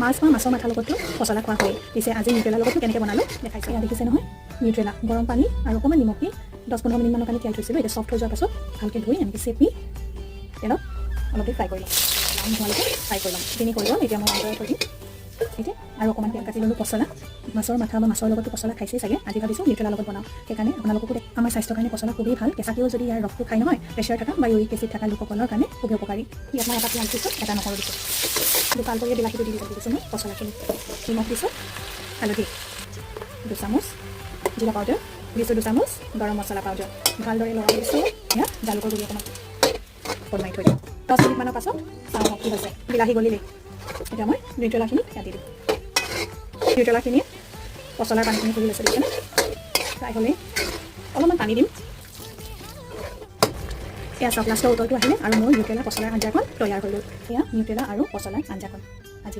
মাছ বা মাছৰ মাথাৰ লগতো পচলা খোৱা হয়। পিছে আজি নিউট্ৰেলাৰ লগতো কেনেকৈ বনালোঁ দেখাইছোঁ। এয়া দেখিছে নহয়, নিউট্ৰেলা গৰম পানী আৰু অকণমান নিমখ দি 10-15 মিনিটমানৰ কাৰণে তিয়াই থৈছিলোঁ। এতিয়া ছফ্ট হৈ যোৱাৰ পাছত ভালকৈ ধুই এনেকৈ চেপি তেলত অলপ দেৰি ফ্ৰাই কৰি ল'ম। ব্ৰাউন হোৱালৈকে ফ্ৰাই কৰি ল'ম। এইখিনি হৈ গ'ল, এতিয়া মই আঁতৰাই থৈ দিম। এতিয়া আৰু অকণমান তেল কাটি ল'লোঁ। পচলা, মাছৰ মাথা বা মাছৰ লগতো পচলা খাইছেই চাগে। আজি ভাবিছোঁ নিউট্ৰেলাৰ লগত বনাওঁ, সেইকাৰণে আপোনালোককো আমাৰ স্বাস্থ্যৰ কাৰণে পচলা খুবেই ভাল। কেঁচাকেও যদি ইয়াৰ ৰসটো খাই নহয়, প্ৰেছাৰ থকা বা ইউৰিক এচিড থকা লোকসকলৰ কাৰণে খুবেই উপকাৰী। ইয়াত মই এটা পিঁয়াজ দিছোঁ, এটা নহৰু দিছোঁ, দুফাল কৰি বিলাহীটো দি দিছোঁ। মই পচলাখিনি নিমখ দিছোঁ, হালধি 2 চামুচ, জিৰা পাউডাৰ দিছোঁ 2 চামুচ, গৰম মছলা পাউডাৰ ভালদৰে লৰাই দিছোঁ। ইয়াত জালুকৰ গুড়ি অকণমান মাৰি থৈ দিওঁ। 10 মিনিটমানৰ পাছত চাওঁ কি হৈছে। বিলাহী গলিলেই। এতিয়া মই নিউট্ৰেলাখিনি ইয়াত দি দিম। নিউট্ৰেলাখিনি পচলাৰ পানীখিনি শুহি লৈছে, দেখিছেনে? ফ্ৰাই হ'লেই অলপমান পানী দিম। এয়া চাওক, লাষ্টৰ উতলটো আহিলে আৰু মোৰ নিউট্ৰেলা পচলাৰ আঞ্জাখন তৈয়াৰ হৈ গ'ল। এয়া নিউট্ৰেলা আৰু পচলাৰ আঞ্জাখন আজি।